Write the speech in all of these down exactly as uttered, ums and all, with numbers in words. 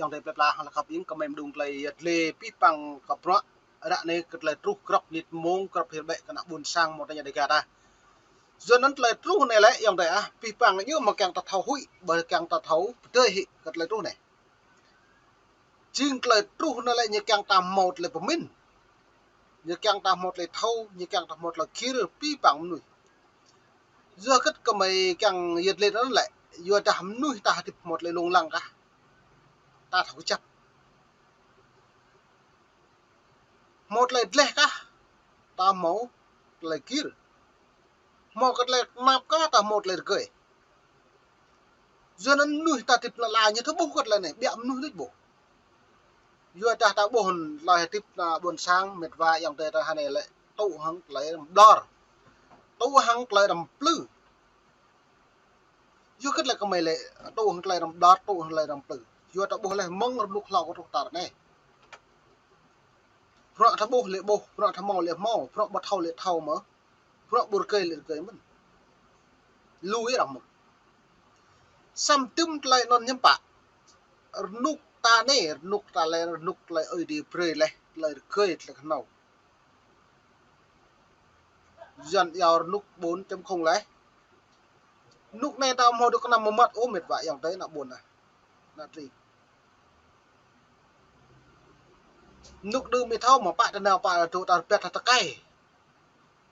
Ayŏng adơi plơi pla hăng lăp khăp ing kơ mơi mơđung tơlơi yăt lĕ pih păng kơ bruă. Ră anai kơ tơlơi truh grăp mơnit mông, grăp hil bĕ kơ ană ƀôn sang mơ̆ng tơña Dega ta. Yua anŭn tơlơi truh anai lĕ ayŏng adơi ah, pih păng ñu mơ̆ kiăng ta thâo huĭ, ƀơi kiăng ta thâo pơdơi hĭ kơ tơlơi truh anai. Jing tơlơi truh anai lĕ ñu kiăng ta hmâo tơlơi pơmĭn. Ñu kiăng ta hmâo tơlơi thâo, ñu kiăng ta hmâo tơlơi gir pih păng mơnuih. Yua hơget kơ mơi kiăng yăt lĕ anŭn lĕ, yua dah mơnuih ta hơdip hmâo tơlơi lông lăng kah. Ta thâo kơjăp. Hmâo tơlơi dleh kah, ta hmâo tơlơi gir. Hmâo kơ tơlơi tơnap kah, ta hmâo tơlơi rơgơi. Yua anŭn mơnuih ta hơdip lŏn ala ñu thâo ƀuh kơ tơlơi anai, ƀiă mơnuih đôč ƀuh. Yua dah ta ƀuh tơlơi hơdip ană ƀôn sang, met wa ayŏng adơi ta hơnai lĕ tŭ hăng tơlơi răm ƀlŏr. Tŭ hăng tơlơi răm plư. Yua hơget lĕ kơ mơi lĕ tŭ hăng tơlơi răm ƀlŏr, tŭ hăng tơlơi răm plư. Yua ta ƀuh laih mơ̆ng rơnŭk hlâo kơ truh tar anai. Bruă ta ƀuh lĕ ƀuh, bruă ta hmâo lĕ hmâo, bruă ƀu thâo lĕ thâo mơ̆. Bruă ƀu rơgơi lĕ rơgơi mơ̆n. Lu yơh arăng mơ̆n. Samơ̆ tơm tơlơi anŭn hiư̆m pă. Rơnŭk ta anai, rơnŭk ta lĕ, rơnŭk tơlơi Ơi Adai brơi laih, tơlơi rơgơi tơlơi kơhnâo. Yuan iâu rơnŭk bốn chấm không laih. Rơnŭk anai ta hmâo dŏ kơnăm mơmŏt ôh met wa ayŏng adơi ană ƀôn ah. Ană tring. Rơnŭk đưm ih thâo mơ̆ pă tơnao pă dŏ ta rơbat hăng tơkai.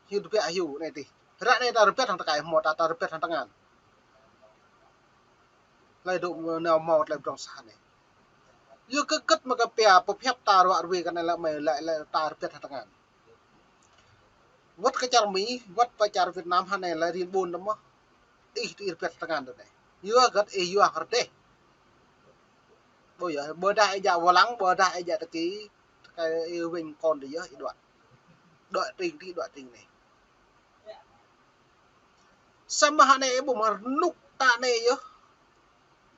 Hyu tơbiă hyu anai tih. Ră anai ta rơbat hăng tơkai hmâo ta, ta rơbat hăng tơngan. Hlơi dŏ nao hmâo tơlơi pơdrŏng sah anai. Yua kơ hơget mơ̆ kơ pia pơhiăp ta ruă rui kơ anai lĕ mơi lĕ, lĕ ta rơbat hăng tơngan. Wơ̆t kơ čar Mi, wơ̆t pơ čar Việt Nam hơnai lĕ rin ƀun tơmơ̆. Ih tui rơbat tơngan tui anai. Yua hơget ih yua hơget dêh. Ƀu yơh, ƀôdah ih djă wơlăng, ƀôdah ih djă tơki, tơkai ih wing kon tui yơh ih đuaĭ. Đuaĭ tring tih, đuaĭ tring anai. Samơ̆ hơnai ƀu mơ̆ rơnŭk ta anai yơh.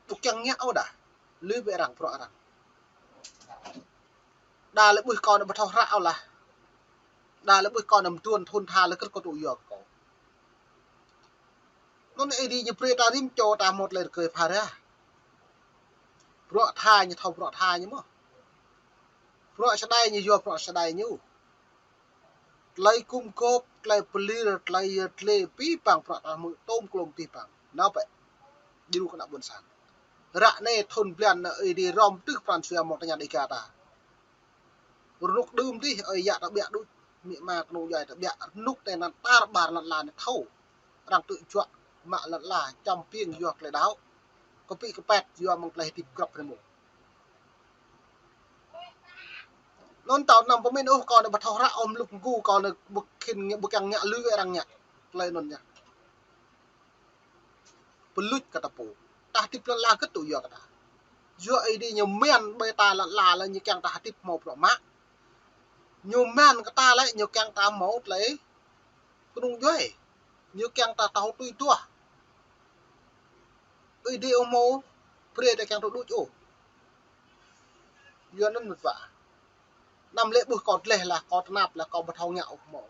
Ƀu kiăng ngă ôh dah. Lui bĕ arăng, bruă arăng. Đa lĕ ƀuh kâo anai ƀu thâo hră ôh lah. Đa lĕ ƀuh kâo anai mơtuan thun tha lĕ kơt kâo tŭ yua kơ kâo. Anŭn Ơi Adai ñu brơi ta rĭm čô ta hmâo tơlơi rơgơi phara. Bruă tha ñu thâo bruă tha ñu mơ̆. Bruă čơđai ñu yua bruă čơđai ñu. Tơlơi gum gôp, tơlơi pơlir, tơlơi yơh, tơlơi pih păng bruă ta hmư̆ tôm klôm pih păng. Nao bĕ. Djru kơ ană ƀôn sang. Ră anai thun blan anai Ơi Adai hrŏm tưh pran jua mơ̆ng tơña Dega ta. Rơnŭk đưm tih, ơi yă ta ƀiă đôč. Amĭ ama kơnung djuai ta ƀiă rơnŭk anai anăn tar ƀar lŏn ala anai thâo. Arăng tŭ juă mă lŏn ala čăm piêng yua tơlơi đaŏ. Kơpĭ kơpet yua mơ̆ng tơlơi hơdip grăp rơmô. Anŭn ta anăm pơmĭn ôh kâo anai ƀu thâo hră ôh mlŭk mgu kâo anai ƀu khĭn ngă ƀu kiăng ngă lui arăng ngă. Tơlơi anŭn yơh. Pơluč kơ ta pô. Ta hơdip lŏn ala hơget tŭ yua kơ ta. Yua Ơi Adai ñu mơ̆n ƀơi ta lŏn ala lĕ ñu kiăng ta hơdip hmâo bruă mă. Ñu mơ̆n kơ ta lĕ ñu kiăng ta hmâo tơlơi kơnung djuai. Ñu kiăng ta thâo tui duah. Ơi Adai ƀu hmâo brơi ta kiăng tŭ đôč ôh. Yua anŭn met wa. Anăm lĕ ƀuh kâo dleh lah, kâo tơnap lah, kâo ƀu thâo ngă ôh hmâo.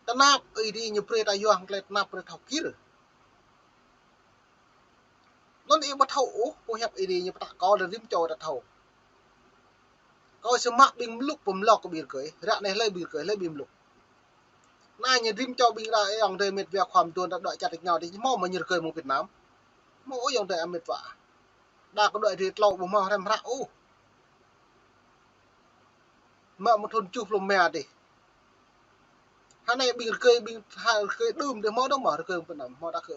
Tơnap Ơi Adai ñu brơi ta yua hăng tơlơi tơnap brơi thâo gir. Anŭn ih ƀu thâo ôh, pơhiăp Ơi Adai ñu pơtă kâo lĕ rĭm čô ta thâo. Kâo sơmă ƀing mlŭk pơmlŏk kơ ƀing rơgơi, ră anai hlơi ƀing rơgơi, hlơi ƀing mlŭk. Anai ñu rĭm čô ƀing ră ayŏng adơi met wa khua mơtuan ta đuaĭ čar tač rơngiao tih hmâo mơ̆ ñu rơgơi mơ̆ng Việt Nam. Hmâo ôh ayŏng adơi met wa. Đa kơ đuaĭ ri tlâo ƀu hmâo hrăm hră ôh. Mă mơ̆ng thun tơjuh pluh rơma dih. Hơnai ƀing rơgơi, ƀing ha rơgơi đưm dih hmâo dơ̆ng mơ̆ rơgơi Việt Nam hmâo đa kơ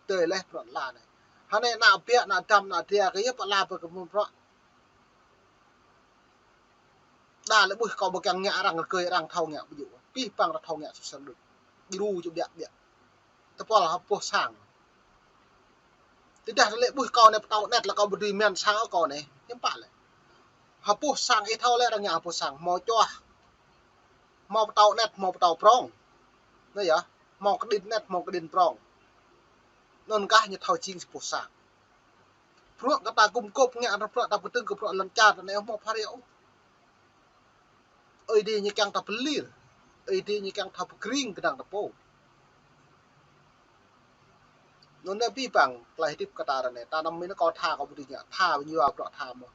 tơi laih bruă lă anai. Hơnai ană ƀiă, ană dăm, ană dra kơ yơh pơala pơ kơ mơ̆ng bruă. Đa lĕ ƀuh kâo ƀu kiăng ngă arăng rơgơi arăng thâo ngă ƀu djơ̆. Pih păng arăng thâo ngă susah đôč. Djru čô ƀiă ƀiă. Tơpul ha boh sang. Tơdah lĕ ƀuh kâo anai pơtâo anet lĕ kâo ƀu dưi mơ̆n sang kâo anai. Hiư̆m pă lĕ. Ha boh sang ih thâo lĕ arăng ngă ha boh sang. Hmâo čuah. Hmâo pơtâo anet, hmâo pơtâo prong. Anai yơh. Hmâo kơđĭn anet, hmâo kơđĭn prong. Anŭn kah ñu thâo jing sa boh sang. Bruă kơ ta gum gôp ngă, bruă ta pơtưng kơ bruă lŏn čar ta anai hmâo phara ôh. Ơi Adai ñu kiăng ta pơlir. Ơi Adai ñu kiăng ta pơkring kơnang ta pô. Anŭn anai abih bang tơlơi hơdip kơ ta ră anai, ta anăm mĭn kâo tha kâo ƀu dưi ngă, tha ƀing yua bruă tha mơ̆n.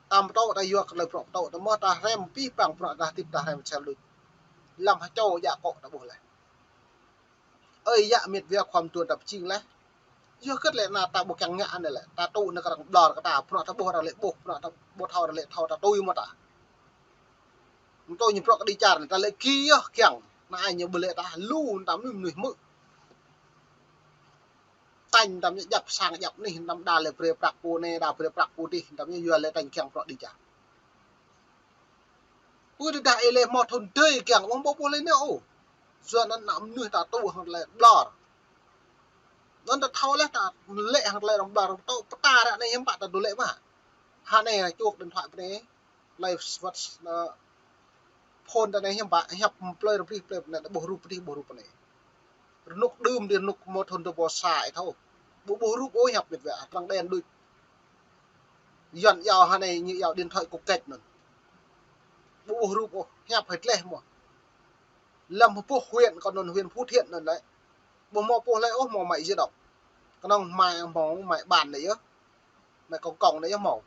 Ta pơtô ta yua kơ tơlơi bruă pơtô ta mơ̆n, ta hrăm abih bang bruă ta hơdip ta hrăm sel đôč. Lăm hơčâo djă akŏ ta ƀuh laih. Ơi yă mĕt wa khua mơtuan ta pơjing laih. Yua hơget lĕ anai ta ƀu kiăng ngă anai lĕ, ta tŭ anai kơ arăng ƀlŏr kơ ta, bruă ta ƀuh arăng lĕ ƀuh, bruă ta ƀu thâo arăng lĕ thâo, ta tui mơ̆ ta. Mơ̆ tui ñu bruă kơđi čar anai, ta lĕ gih yơh kiăng, anai ñu ƀu lĕ ta lu ta mơnuih mơnuih hmư̆. Tañ tăm ñu djăp sang djăp anih, tăm đa lĕ brơi prăk pô anai, đa brơi prăk pô adih, tăm ñu yua lĕ tañ kiăng bruă kơđi čar. Pơ tơdah ih lĕ hmâo thŭn dơi kiăng, ƀu ƀuh lĕ anai ôh. Yua anŭn ană mơnuih ta tŭ hăng tơlơi ƀlŏr. Anŭn ta thâo laih ta lĕ hăng tơlơi arăng ƀlŏr, ta pơtă ră anai hiư̆m pă ta tŭ lĕ mơ̆. Hă anai čuh điện thoại pơ anai. Tơlơi wăt, ơ, phone ta anai hiư̆m pă, hiăp plơi rơbrih plơi pơ anai, ta ƀuh rup adih ƀuh rup anai. Rơnŭk đưm đĭ rơnŭk mơ̆ thŭn dua ƀâo sa ih thâo. Ƀu ƀuh rup ôh hiăp mĕt wa, trăng đen đôč. Yuan iâu hă anai ñu iâu điện thoại cục gạch anŭn. Ƀu ƀuh rup ôh, hiăp hơi tleh mơ̆. Lăm hơpuh huyện kơ anŭn huyện Phú Thiện anŭn lĕ. Ƀu hmâo puh lĕ ôh hmâo máy di động. Kơnơ̆ng máy hmâo máy bàn lĕ yơh. Máy công cộng lĕ yơh hmâo.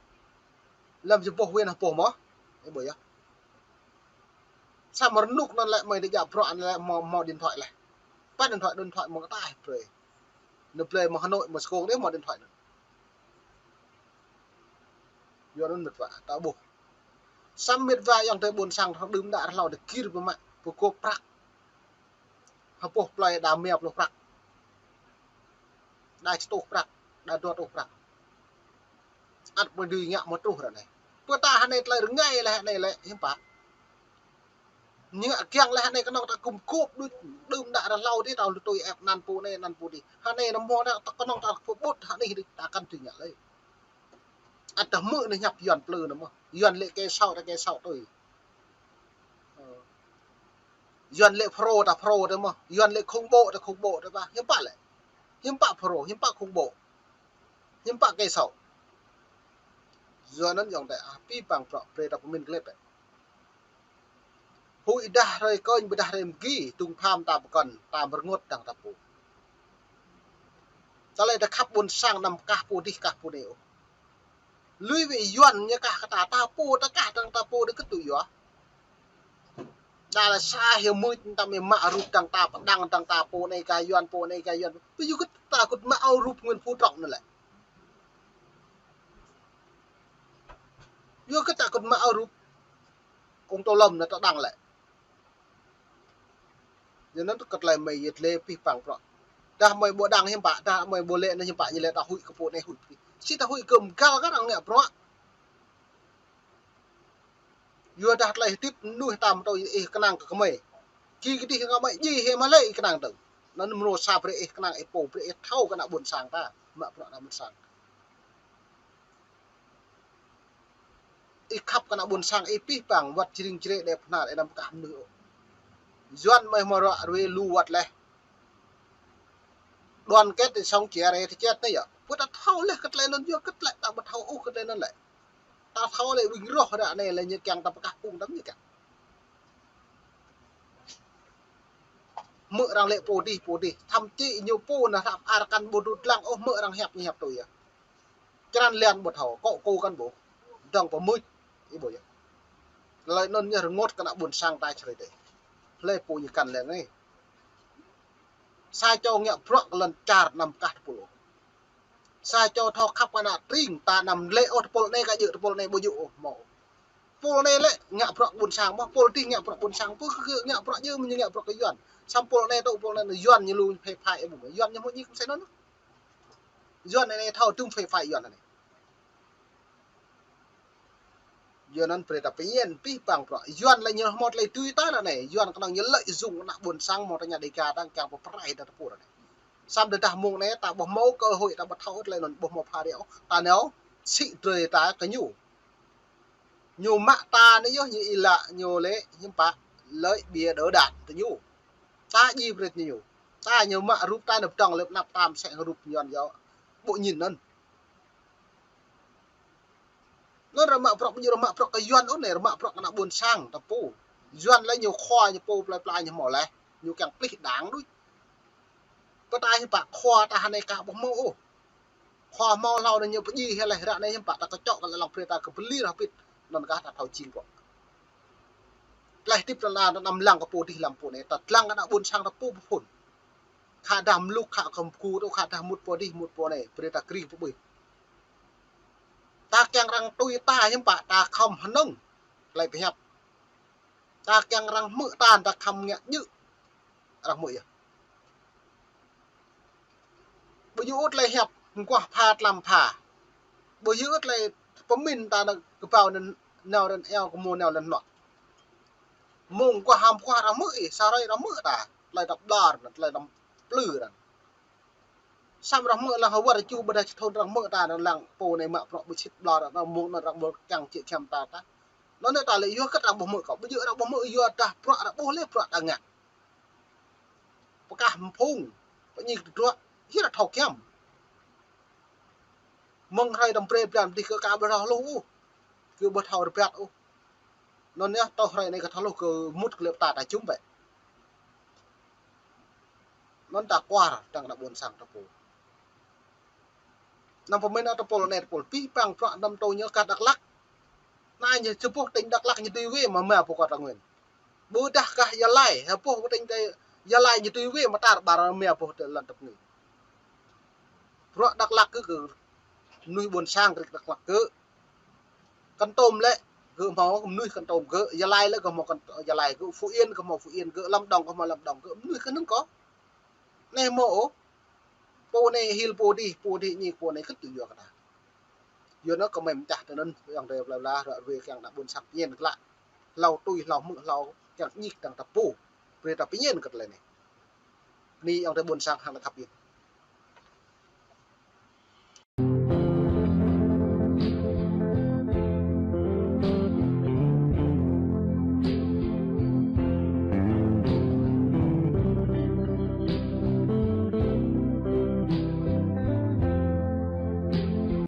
Lăm hơpuh huyện hơpuh mơ̆. Ih ƀuh yơh. Samơ̆ rơnŭk anŭn lĕ mơi djă bruă anŭn lĕ hmâo, hmâo điện thoại laih. Pă điện thoại, điện thoại mơ̆ kơ ta ih brơi. Nơ plơi mơ̆ Hà Nội mơ̆ Sài Gòn đĕ hmâo điện thoại anŭn. Yua anŭn mĕt wa, ta ƀuh. Samơ̆ mĕt wa ayŏng adơi ƀôn sang thâo đưm đă rơhlâo ta gir pơmă, pơgop prăk. Hơpuh plơi đa mơ̆ pluh prăk. Đa čơtuh prăk, đa dua rơtuh prăk. Ăt mơ̆ dưi ngă mơ̆ truh ră anai. Pơ ta hă anai tơlơi rơngai lĕ hă anai lĕ, hiư̆m pă. Ñu ngă kiăng lĕ hă anai kơnơ̆ng ta gum gop đôč, đưm đă rơhlâo adih ta lu tui ĕp anăn pô anai, anăn pô adih. Hă anai anăm hmâo ta, ta kơnơ̆ng ta pơƀut hă anai adih ta kăn tui ngă lĕ. Ăt ta hmư̆ anai hiăp Yuan plư anŭn mơ̆. Yuan lĕ kẻ xấu ta kẻ xấu tui. Ơ. Yuan lĕ pro ta pro tui mơ̆. Yuan lĕ khủng bố ta khủng bố tui ƀă. Hiư̆m pă lĕ. Hiư̆m pă pro, hiư̆m pă khủng bố. Hiư̆m pă kẻ xấu. Yua anŭn ayŏng adơi, ah, abih bang bruă brơi ta pơmĭn glêt đĕ. Huĭ dah hrơi kơnh, ƀôdah hrơi mơgi, tŭng pham ta pơkŏn, ta mơrơngot dăng ta pô. Tơlơi ta khăp ƀôn sang anăm kah pô adih kah pô anai ôh. Lui wĕ Yuan ñu kah kơ ta, ta pô ta kah dăng ta pô đĕ kơ tŭ yua. Đa lĕ sa hyu mưč tăm mă rup dăng ta, pơdăng dăng ta pô anai kah Yuan, pô anai kah Yuan. Pơ yua kơ ta kŭt mă ôh rup Nguyễn Phú Trọng anŭn lĕ. Yua kơ ta kŭt mă ôh rup ông Tô Lâm anŭn ta dăng lĕ. Yua anŭn kơ tơlơi mơi yơh lĕ abih bang bruă. Dah mơi ƀu dăng hiư̆m pă, dah mơi ƀu lĕ anŭn hiư̆m pă ñu lĕ ta huĭ kơ pô anai huĭ pô adih. Sĭt ta huĭ kơ mơgal kơ arăng ngă bruă. Yua dah tơlơi hơdip mơnuih ta mơ̆ tui ih kơnang kơ gơmơi. Či kơdih kơ gơmơi djai hĭ mă lĕ ih kơnang tơ̆ng. Anŭn mơnuih sa brơi ih kơnang ih pô brơi ih thâo kơ ană ƀôn sang ta, mă bruă ană ƀôn sang. Ih khăp kơ ană ƀôn sang ih abih bang wăt jring jrê đe phnar ih anăm kah mơnuih ôh. Yuan mơi hmâo ruă ruê lu wăt laih. Đoàn kết thì sống chia rẽ thì chết anai yơh. Pơ ta thâo laih kơ tơlơi anŭn yua kơ tơlơi ta ƀu thâo ôh kơ tơlơi anŭn lĕ. Ta thâo lĕ ƀing roh ră anai lĕ ñu kiăng ta pơkah pung tăm ñu kiăng. Hmư̆ arăng lĕ pô adih, pô adih. Thậm chí ñu pô anŭn hrăp ar kăn ƀu dŭt lăng ôh hmư̆ arăng hiăp ñu hiăp tui yơh. Črăn lian ƀu thâo, kŏ kô kăn ƀuh. Dăng pơmưč, ih ƀuh yơh. Tơlơi anŭn ñu rơngot kơ ană ƀôn sang ta čơrơi tê. Hlơi pô ñu kăn lĕ anai. Sa čô ngă bruă kơ lŏn čar anăm kah tơpul. Sa čô thâo khăp kơ ană tring ta anăm lĕ ôh tơpul anai kơ djơ̆ tơpul anai ƀu djơ̆ ôh hmâo. Pul anai lĕ ngă bruă ƀôn sang mơ̆, pul adih ngă bruă ƀôn sang, pul kơ ngă bruă djơ̆ mơ̆ ñu ngă bruă kơ Yuan. Sam pul anai tŭ pul anai Yuan ñu lu phê phai ih ƀuh mơ̆. Yuan ñu hmâo ñik mơsĕ anŭn. Yuan anai thâo tŭm phê phai Yuan anai. Yua anŭn brơi ta pơñen abih bang bruă. Yuan lĕ ñu hmâo tơlơi tui ta anai. Yuan kơnơ̆ng ñu lợi dụng ană ƀôn sang hmâo tơña Đêga ta kiăng pơprai ta tơpul anai. Sam tơdah mông anai ta ƀu hmâo cơ hội ta ƀu thâo tơlơi anŭn ƀu hmâo phara ôh. Ta nao sĭ drơi ta kơ ñu. Ñu mă ta anai yơh ñu ih lă ñu lĕ hiư̆m pă lơi bia đỡ đạn tơ ñu. Ta djai brơi ñu. Ta ñu mă rup ta nao pơdăng lĕ anăp ta mơsĕ rup Yuan yơh. Ƀu ñin anŭn. Anŭn ră mă bruă ƀu djơ̆ ră mă bruă kơ Yuan ôh anai, ră mă bruă kơ ană ƀôn sang ta pô. Yuan lĕ ñu khua ñu pô plơi pla ñu hmâo laih. Ñu kiăng plih đảng đôč. Pơtai hiư̆m pă khua ta hơnai kah ƀu hmâo ôh. Khua hmâo hlâo anai ñu pơdjai hĭ laih, ră anai hiư̆m pă ta kơčŏk kơ lĕ lŏng brơi ta kơ pơlir hơbĭt, anŭn kah ta thâo jing pô. Tơlơi hơdip ta lăng, ta anăm lăng kơ pô dih lăm pô anai, ta lăng kơ ană ƀôn sang ta pô pơphun. Khă dah mluk, khă kơ mgu, tơ khă dah mŭt pô dih, mŭt pô anai, brơi ta krĭng pơƀuh. Ta kiăng arăng tui ta hiư̆m pă, ta khŏm hơnơ̆ng tơlơi pơhiăp. Ta kiăng arăng hmư̆ ta, ta khŏm ngă djơ̆ arăng hmư̆ yơh. Ƀu djơ̆ ôh tơlơi hiăp mơguah pha tlam pha. Ƀu djơ̆ ôh tơlơi pơmĭn ta nao kơƀao anŭn nao rơ̆n eo, kơmô nao lŏn hnuă. Mơ̆ng mơguah hăm mơguah arăng hmư̆ ih, sa hrơi arăng hmư̆ ta, tơlơi ta ƀlŏr, tơlơi ta plư arăng. Samơ̆ arăng hmư̆ lăng hơwơr ču ƀôdah čơthun arăng hmư̆ ta anŭn lăng pô anai mă bruă ƀu sĭt ƀlŏr, arăng mơ̆ng anŭn arăng ƀu kiăng čih kiăm ta ta. Anŭn ta lĕ yua hơget arăng ƀu hmư̆ kâo, ƀu djơ̆ arăng ƀu hmư̆, yua dah bruă arăng ƀuh lĕ bruă ta ngă. Pơkah mơphung, pơñik tơdruă, hĭ arăng thâo kiăm. Mơ̆ng hrơi đăm brơi blan dih kơ ka ƀu thâo hluh ôh, kơ ƀu thâo rơbat ôh. Anŭn yơh, tơl hrơi anai kơ thâo hluh kơ mŭt kơ lĕ ta ta jum bĕ. Anŭn ta kuar tăng ană ƀôn sang ta pô. Anăm pơmĭn ta pô anai ta pô pih păng bruă anăm tui ñu kah Dak Lak. Anai ñu čơpŭ tỉnh Dak Lak ñu tui wê mă mă pô kơ Tây Nguyên. Ƀôdah kah Gia Lai, hơpŭ tỉnh Gia Lai ñu tui wê mă tar ƀar mă pô tơ lŏn tơpơngư. Bruă Dak Lak kơ, kơ mơnuih ƀôn sang rĭk Dak Lak kơ. Kon Tum lĕ, gơ̆ hmâo mơnuih Kon Tum gơ̆, Gia Lai lĕ gơ̆ hmâo Kon, Gia Lai gơ̆, Phú Yên gơ̆ hmâo Phú Yên gơ̆, Lâm Đồng gơ̆ hmâo Lâm Đồng gơ̆, mơnuih kơ anŭn kơ. Anai hmâo ôh, pô anai hil pô dih, pô dih ñik pô anai kơ tui yua kơ ta. Yua anŭn kơ mơ̆ng čah tơ anŭn, ayŏng adơi plơi pla, ră ruai kiăng ană ƀôn sang pơñen kơ lă. Hlâo tui, hlâo hmư̆, hlâo kiăng ñik tăng ta pô. Brơi ta pơñen kơ tơlơi anai. Anai ayŏng adơi ƀôn sang hăng ta khăp yơh.